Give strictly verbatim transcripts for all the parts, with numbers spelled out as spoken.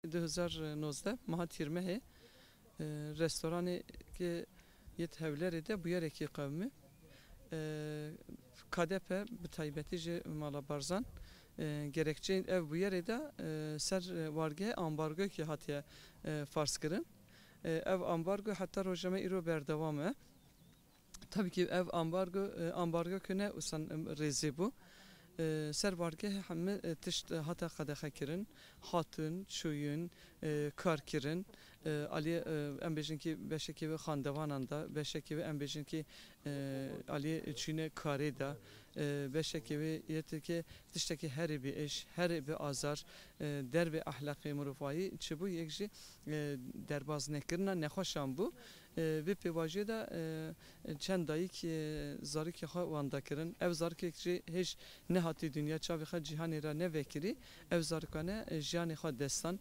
Du hezar nozdeh meha Tîrmehê, e, restoranê ke yê Hewlerê de bûyerekî qewimî. E, K D P bi taybetî jî Mala Barzan, e, gerekçeyên ev bûyerê de, e, ser, e, wargehê ambargoyekê hatiye, e, farz kirin. E, ev ambargo heta roja me îro berdewam e. Tabii ki ev ambargo, e, ambargo ku ne usan, em, rêzê bû. E, ser wargehê hemî, e, tişt, e, hate qedexe kirin. Hatin, çûyîn, e, kar kirin. E, alî, e, em bêjin ki beşekê wê xandevanan de, beşekê wê em bêjin ki, e, alî çûyîne karê de, e, beşekê wê yê tirkê tiştekî herê bi êş, herê bi azar, e, dervê ehlaqê mirovayî çi bû yek jî, e, derbaz nekirina nexweşan bû. E, vê pêvajoyê de, e, çend dayik, e, zarokê xwe wenda kirin. Ev zarokek jî hêj nehatî dinya, çavê xwe cîhanê re nevekirî. Ev zarokane, e, jiyanê xwe destan.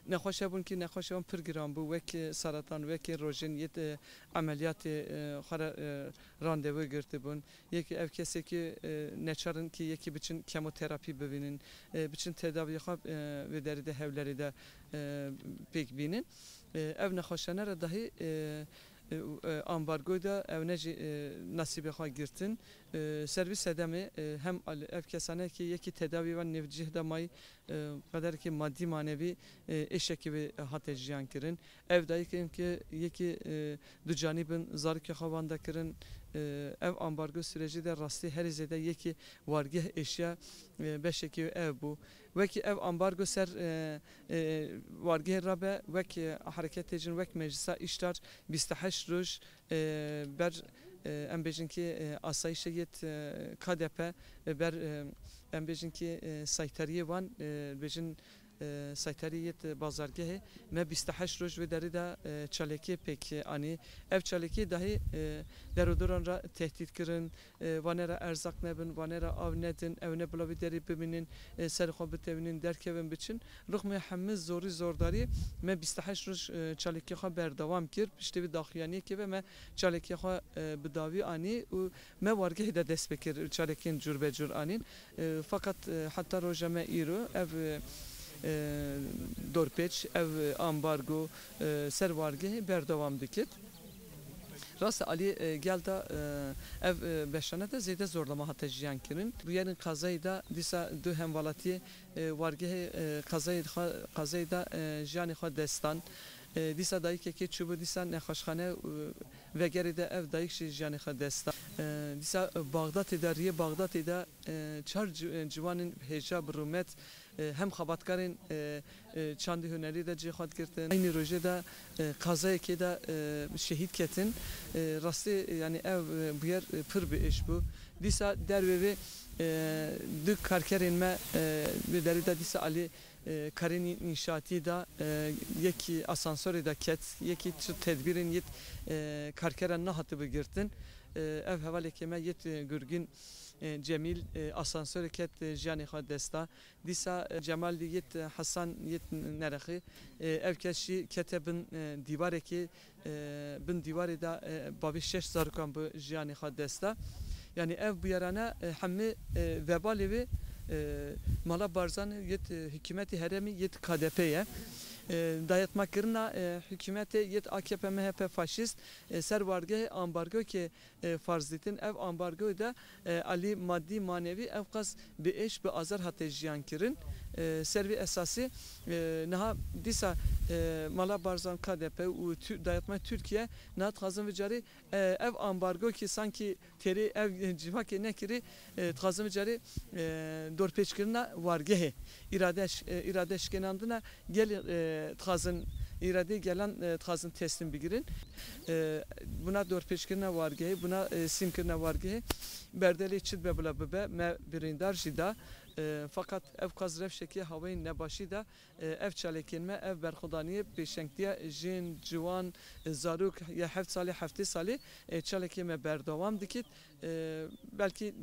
Nexweş hebûn ki nexweşê wan pir giran bû, wek, e, seratan, wek rojên yê, e, emeliyatê, e, xwe re, e, randevu girtibûn. Yekî ev kesekî, e, neçar in ki yekî biçin kemoterapî bibînin, e, biçin tedaviyê xwe, e, vê derê de Hewlerê de, e, pêk bînin. E, ev nexweşane re dahî, e, e, e, ambargoyê de ew ne jî, e, nasîbê xwe girtin. E, ser vî sedemê, e, hem al-, ev kesane ki yekî tedaviyê wan nêv cih de mayî, e, qederekî madî manevî, e, êşekî wê hate jiyan kirin. Ev dayikên ki yekî, e, du canî bin zarokê xwe wenda kirin. E, ev ambargo sürecî de rastî herî zêde yekî wargeh êşiya, e, beşekî ev bû. Wekî ev ambargo ser, e, e, wargehê rabe wek, e, hereketê jin, wek Meclisa Îştar bîst û heşt roj, e, ber, e, em bêjin ki, e, asayîşê yêt, e, K D P, e, ber, e, em bêjin ki, e, sayteriyê wan, e, bêjin, e, sayteriyê yêt bazargehê me bîst û heşt roj wê derê de, e, çalakiyê pêk anî. Ev çalakiyê dahî, e, derodoran re tehdît kirin, e, wane re erzaq nebin, wane re av nedin, ew ne bila wî derê bimînin, e, serê xwe bitewînin, derkevin biçin. Rixmê hemî zorî zordarî me bîst û heşt roj, e, çalakî xwe berdewam kir. Piştî vî daxuyaniyekê ve me çalakî xwe, e, bi dawî anî û me wargehê de dest pê kir çalakiyên cûr be cûr anîn. E, feqet, e, heta roja me îro ev, e, e, dorpêç, ev ambargo, e, ser wargehê berdewam dikit. Rast e, alî, e, gel de, e, ev, e, beşane de zêde zorlama hate jiyan kirin. Bûyerên qezayê de dîsa du hemwelatiyê, e, wargehê, e, qezayê xwe, qezayê de, e, jiyanê xwe destan. E, dîsa dayikekê çûbû dîsa nexweşxane û vegerê de ev dayik jî jiyanê xwe desta. E, dîsa Baxdatê de, riyê Baxdatê de, e, çar ci-, e, ciwanên hêja bi rûmet, e, hem xebatkarên, e, e, çandî hunerî de cihê xwe digirtin. Eynî rojê de, e, qazayekê de, e, şehîd ketin. E, rastî, e, yanî ev, e, bûyer, e, pir bi êş bû. Dîsa dervê vê, e, du karkerên me, e, bi derî de dîsa alî, e, karên înşaatî de, e, yekî asansorê de ket, yekî çi tedbîrên yêt, e, karkeran nehatibû girtin. E, ev hevalekê me yêt, e, Gurgin, e, Cemîl, e, asansorê ket, e, jiyanê xwe desta. Dîsa, e, Cemal yêt, e, Hesan yêt Nerexî. E, ev kes jî kete bin, e, dîwarekê, e, bin dîwarê de, e, bavê şeş zarokan bi jiyanê xwe desta. Yanî ev bûyerane, e, hemî, e, vebalê wê, e, Mala Barzanî yêt, e, hikûmetê herêmî yêt K D P ye. E, dayatmakirina, e, hikûmetê yêt A K P M H P faşîst, e, ser wargehê ambargoyekê, e, farz dîtin. Ev ambargoyê de, e, alî madî, manevî ew qas bi êş, bi azar hate jiyan kirin. E, ser vî esasî, e, niha dîsa, e, Mala Barzan, K D P û Tür-, dayatma Tirkiye niha dixwazin vê carê, e, ev ambargo ki sankî têrê ev civakê nekirî, e, dixwazin vê carê, e, dorpêçkirina wargehê, îrade ş-, e, îrade şikênandina gelê, e, dixwazin, îradeyê gelan, e, dixwazin teslîm bigirin. E, buna dorpêçkirina wargehê, buna, e, sîmkirina wargehê, berdelê çi dibe bila bibe, me birîndar jî da. E, feqet ev qas rewşekê hawayên nebaşî da, e, ev çalakên me, ev berxwedaniyê pêşengtiya jin, ciwan, e, zarok ya heft salî, heftê salî, e, çalakê me berdewam dikit. E, belkî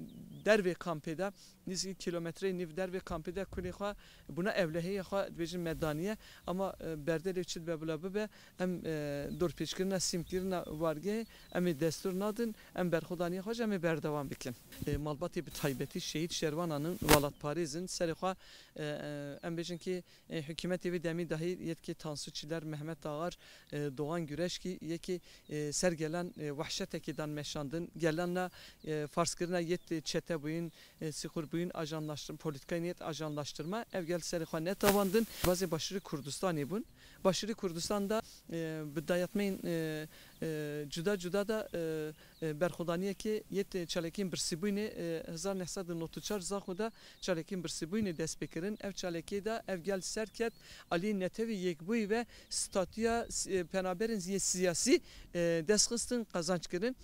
dervê kampê de, nîzî kilometreyê nîv dervê kampê de kulê xwe bûna ewlehiyê xwe dibêjin me daniye. Ama, e, berdelê çi dibe bila bibe, em, e, dorpêçkirina, sîmkirina wargehê, em ê destûr nadin, em berxwedaniyê xwe jî em ê berdewam bikin. E, malbatê bi taybetî şehîd şerwanan in, welatparêz in, serê xwe, e, e, em bêjin ki, e, Hikûmetê wê demî dahî yê dikê Tansu Çiller, Mehmet Ağar, e, Doğan Güreşkî yekê, e, ser gelan, e, wehşetekê dan meşandin. Gelan na, e, farzkirina yêt çete bûyîn, e, sîxurbûyîn, ajanlaştırma, polîtikayên yêt ajanlaştırma. Ev gel serê xwe netavandin. Bazê Başûrê Kurdistanê bûn. Başûrê Kurdistan da, e, bi dayatmeyên, e, e, cuda cuda da, e, e, berxwedaniyekê yê te çalakiyên birsîbûyînê, e, hezar neh sed û nod û çar Zaxo de çalakiyên birsîbûyînê dest pê kirin. Ev çalakiyê de ev gel ser ket alî Netewê Yekbûyî ve statûya s-, e, penaberên yê siyasî, e, dest xistin, qazanç kirin.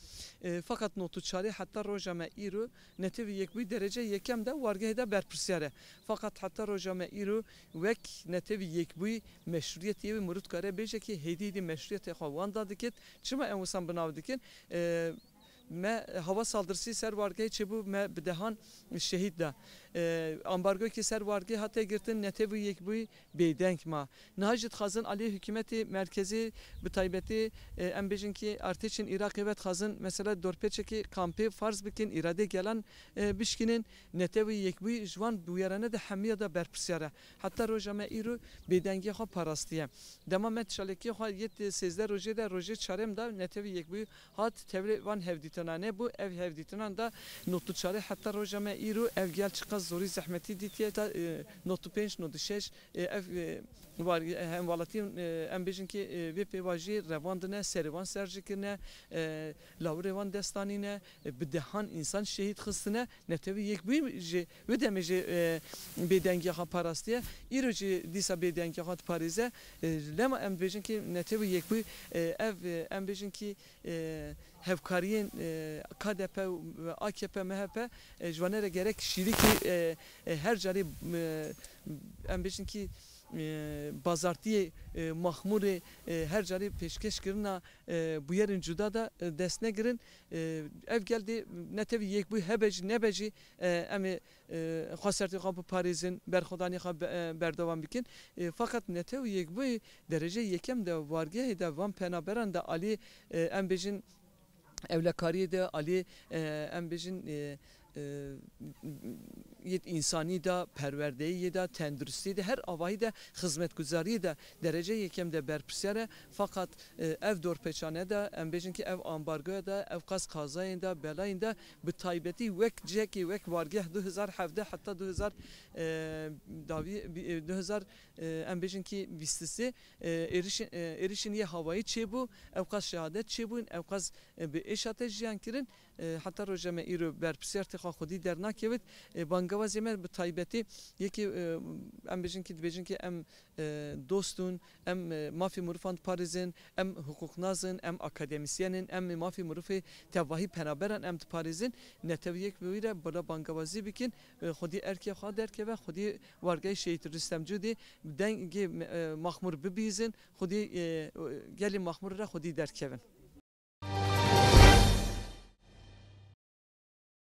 E, fakat nod û çarê heta roja me îro Netewê Yekbûyî derece yekem de wargehê de berpirsiyar e. Fakat heta roja me îro wek Netewê Yekbûyî meşrûyetê wê mirût kare bêje ki hêdî hêdî meşrûyetê xwe wan da dikit. Çima em wisan bi nav dikin? E, me hava saldırısı ser wargehê çêbû, me bi dehan şehîd da. E, ambargoyekê ser wargehê hate girtin, Netewê Yekbûyî bêdeng ma. Niha jî dixwazin alî hikûmetê merkezî, bi taybetî, e, em bêjin ki artêşên Iraqê ve dixwazin mesela dorpêçekê kampê farz bikin, îradê gelan, e, bişkînin. Netewê Yekbûyî ji van bûyerane de hemiya de berpirsiyar e. Heta roja me îro bêdengiya xwe parastiye. Dema me çalakiyê xwe yê sêzdeh rojê de, rojê çarem de Netewê Yekbûyî hat tevlê van hevdîtinane bû. Ev hevdîtinan de nod û çarê heta roja me îro ev gel çiqas zorî zehmetî dîtiye. Ta, e, nod û pênc, nod û şeş, e, ev, e, war, e, hemwelatiyên, e, em bêjin ki, e, vê pêvajoyê revandine, serê wan serjikirine, e, lawirê wan destanîne, e, bi dehan însan şehîd xistine. Netewê Yekbûyî jî wê demê jî, e, bêdengiya xwe parastiye. Îro jî dîsa bêdengiya xwe diparêze. E, lema em dibêjin ki Netewê Yekbûyî, e, ev, e, em bêjin ki, e, hevkariyên, e, K D P, A K P, M H P, e, ji wane re gerek şîrîkî, e, e, her carî, e, em bêjin ki, e, bazartiyê, e, maxmûrê, e, her carî pêşkêşkirina, e, bûyerên cuda de, e, dest negirin. E, ev gel dê Netewê Yekbûyî hebe jî nebe jî, e, em ê, e, xwesertê xwe biparêzin, berxwedaniyê xwe be-, e, berdewam bikin. E, fakat Netewê Yekbûyî derece yekem de wargehê de van penaberan de alî, e, em bêjin ewlekariyê de, alî, e, em bêjin, e, e, yê însanî de, perwerdeyê de, tenduristî de, her avahî de, xizmetguzariyê de derece yekem de berpirsiyar e. Fakat, e, ev dorpêçane de, em bêjin ki ev ambargoya de, ev qas qazayên de, belayên de, bi taybetî wek cihekî, wek wargeh du hezar hevdeh heta du hezar, e, dawî, e, du hezar, e, em bêjin ki bîst û sê, e, êrişin, e, êrişin yê hawayî çêbû, ew qas şehadet çêbûn, ew qas, e, bi êş hate jiyan kirin. E, heta roja me îro berpirsiyartê xwe xwedî dernakevit. E, bangewazê me bi taybetî yekê, e, em bêjin ki, dibêjin ki em, e, dostûn, em, e, mafê mirûfan diparêzin, em hiqûqnazin, em akademîsyen in, em mafê mirûfê tevahî penaberan em diparêzin. Netewê Yekbûyî re bila bangewazî bikin, e, xwedî erkê xwe derkeve, xwedî wargehê Şehîd Rîstem Cûdî dengê, e, maxmûr bibîzin, xwedî, e, gelê maxmûr re xwedî derkevin.